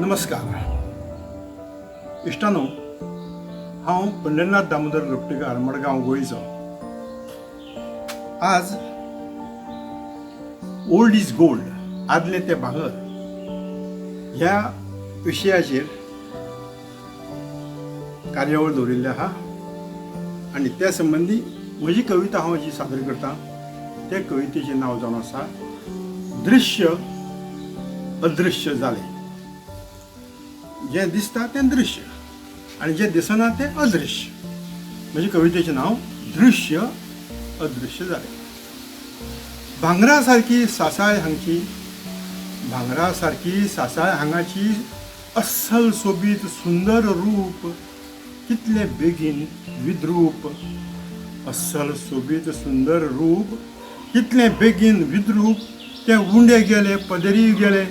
नमस्कार इश्टानो, हांव पंढरीनाथ दामोदर लोपटेकार, मडगांव गोंयचो. आज ओल्ड is gold, आदलें तें भांगर ह्या विशयाचेर कार्यावळ दवरिल्ली आसा आनी त्या संबंदी म्हजी कविता हांव जी सादर करता ते कवितेचें नांव जावन आसा दृश्य अदृश्य जालें. जें दिसता तें दृश्य आनी जें दिसना तें अदृश्य. म्हजे कवितेचें नांव दृश्य अदृश्य जालें. भांगरा सारकी सासाय हांगची, भांगरा सारकी सासाय हांगाची, अस्सल सोबीत सुंदर रूप कितलें बेगीन विद्रूप. अस्सल सोबीत सुंदर रूप कितलें बेगीन विद्रूप. ते उंडे गेले पदरी गेले,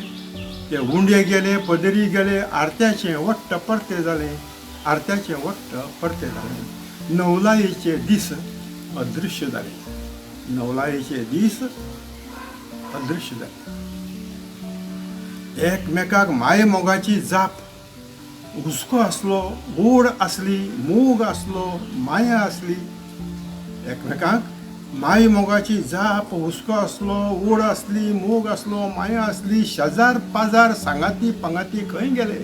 ते उंडे गेले पदरी गेले, आरत्याचें वट्ट परतें जालें, आरत्याचें वट्ट परतें जालें. नवलायेचे दीस अदृश्य जाले, नवलायेचे दीस अदृश्य जाले. एकमेकाक मायेमोगाची जाप, हुस्को आसलो, ओड आसली, मोग आसलो, माया आसली. एकमेकांक मायेमोगाची जाप, हुस्को आसलो, ओड आसली, मोग आसलो, माया आसली. शेजार पाजार सांगाती पांगाती खंय गेले?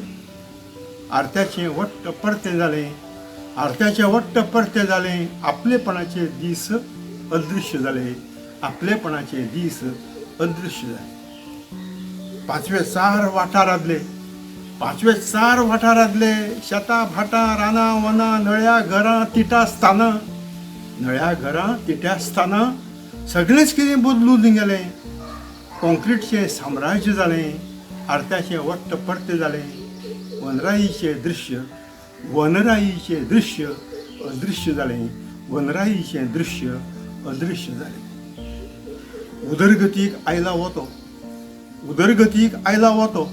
आरत्याचें वट्ट परतें जालें, आरत्याचें वट्ट परतें जालें. आपलेपणाचे दीस अदृश्य जाले, आपलेपणाचे दीस अदृश्य जाले. पांचवे चार वाठार आदले, पांचवे चार वाठार आदले, शेतां भाटां रानां वनां, नळ्या घरां तिटा स्थानां, नळ्या घरां तिट्या स्थानां, सगळेंच कितें बदलून गेलें. कॉंक्रिटचें साम्राज्य जालें, आरत्याचें वट्ट परतें जालें. वनराईचें दृश्य, वनराईचें दृश्य अदृश्य जालें, वनराईचें दृश्य अदृश्य जालें. उदरगतीक आयला वतो, उदरगतीक आयला वतो,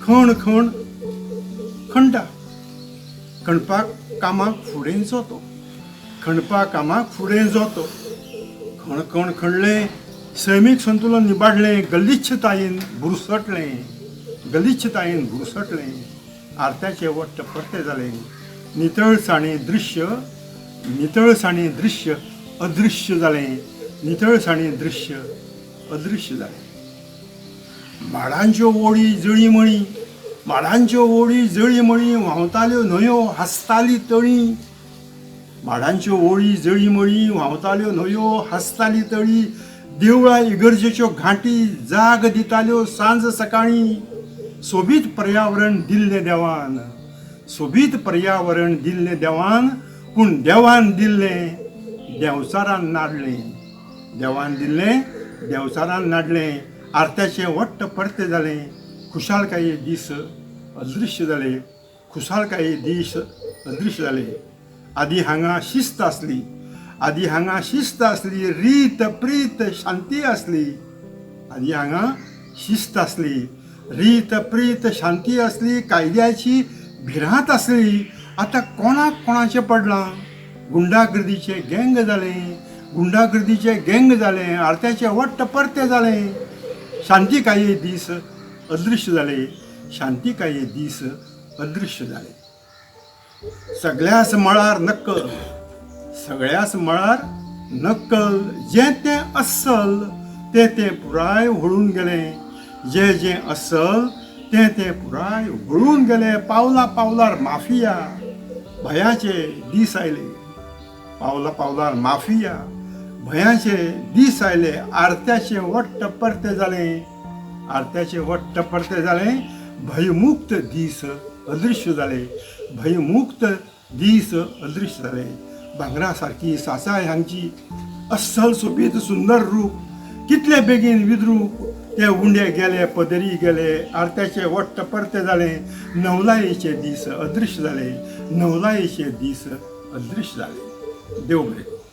खण खण खणटा, खणपाक कामाक फुडें जोतो, खणपा कामाक फुडें जोतो. खण खण खणलें, सैमीक संतुलन इबाडलें, गलिच्छतायेन बुरसटलें, गलिच्छतायेन बुरसटलें. आरत्याचें वट्ट परतें जालें. नितळसाणी दृश्य, नितळसाणी दृश्य अदृश्य जालें, नितळसाणी दृश्य अदृश्य जालें. माडांच्यो ओळी जळींमळीं, माडांच्यो ओळी जळींमळीं, व्हांवताल्यो न्हंयो हांसताली तळीं. माडांच्यो ओळी जळींमळीं, व्हांवताल्यो न्हंयो हांसताली तळीं. देवळां इगर्जेच्यो घांटी जाग दिताल्यो सांज सकाळीं. सोबीत पर्यावरण दिल्लें देवान, सोबीत पर्यावरण दिल्लें देवान, पूण देवान दिल्लें देंवचारान नाडलें, देवान दिल्लें देंवचारान नाडलें. आरत्याचें वट्ट परतें जालें. खुशालकाये दीस अदृश्य जाले, खुशालकाये दीस अदृश्य जाले. आदी हांगा शिस्त आसली, आदी हांगा शिस्त आसली, रीत प्रीत शांती आसली. आदी हांगा शिस्त आसली, रीत प्रीत शांती आसली, कायद्याची भिरांत आसली. आतां कोणाक कोणाचें पडलां? गुंडागर्दीचें गँग जालें, गुंडागर्दीचें गँग जालें. आरत्याचें वट्ट परतें जालें. शांतिकाये दीस अदृश्य जाले, शांतिकाये दीस अदृश्य जाले. सगळ्याच मळार नक्कल, सगळ्याच मळार नक्कल, जें तें अस्सल तें तें पुराय व्हळून गेलें, जें जें अस्सल तें तें पुराय व्हळून गेलें. पावला पावलार माफिया, भंयाचे दीस आयले, पावला पावलार माफिया, भंयाचे दीस आयले. आरत्याचें वट्ट परतें जालें, आरत्याचें वट्ट परतें जालें. भंयमुक्त दीस अदृश्य जाले, भंयमुक्त दीस अदृश्य जाले. भांगरा सारकी सासाय हांगची, अस्सल सोबीत सुंदर रूप कितले बेगीन विद्रूप. ते उंडे गेले पदरी गेले, आरत्याचे वट्ट परते जाले. नवलायेचे दीस अदृश्य जाले, नवलायेचे दीस अदृश्य जाले. देव बरें करूं.